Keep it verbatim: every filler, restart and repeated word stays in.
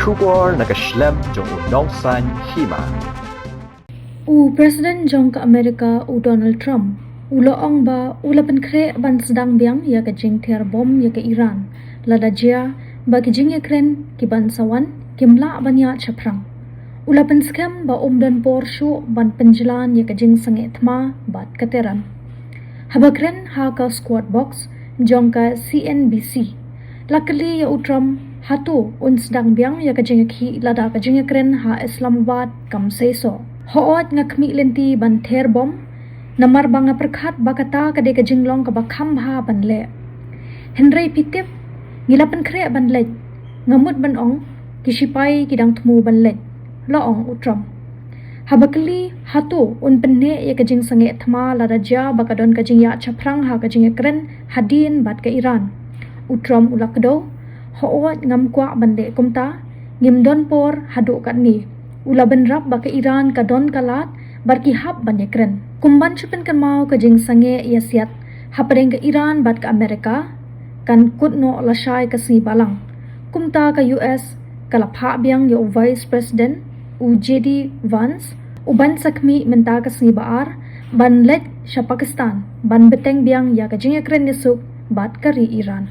Khubor na ka shlem jong u nongsaiñ hima. U President jong ka Amerika u Donald Trump u la ong ba u la pynkhreh ban sdang biang ïa ka jingther bom ïa ka Iran lada jia ba ki jingïakren ki ban sa wan kim lah ban ïaid shaphrang. U la pynskhem ba um don por shuh ban pynjlan ïa ka jingsangeh thma bad ka Tehran. Haba kren ha ka Squawk Box jong ka C N B C, la kylli ïa u Trump hato un sdang biang ïa ka jingïakhih lada ka jingïakren ha Islamabad kam seisoh. Hooid, nga khmih lynti ban ther bom, namar ba nga pyrkhat ba kata ka dei ka jinglong kaba kham bha ban leh. Hynrei phi tip, ngi la pynkhreh ban leit, nga mut ban ong, ki shipai ki dang thmu ban leit, la ong u Trump. Haba kylli hato un pynneh ïa ka jingsangeh thma lada jia ba ka don ka jingïaid shaphrang ha ka jingïakren hadien bad ka Iran, u Trump u la kdew, hooid, ngam kwah ban leh kumta, ngim don por haduh katne. U la bynrap ba ka Iran ka don ka lad bad ki hap ban ïakren. Kum ban shu pynkynmaw ka jingsangeh ïasiat hapdeng ka Iran bad ka Amerika kan kut noh lashai ka sngi Balang. Kumta ka U S ka la phah biang ïa u Vice President, u J D Vance, u ban sa khmih mynta ka sngi Ba-ar ban leit sha Pakistan ban bteng biang ïa ka jingïakren ïasuk bad ka ri Iran.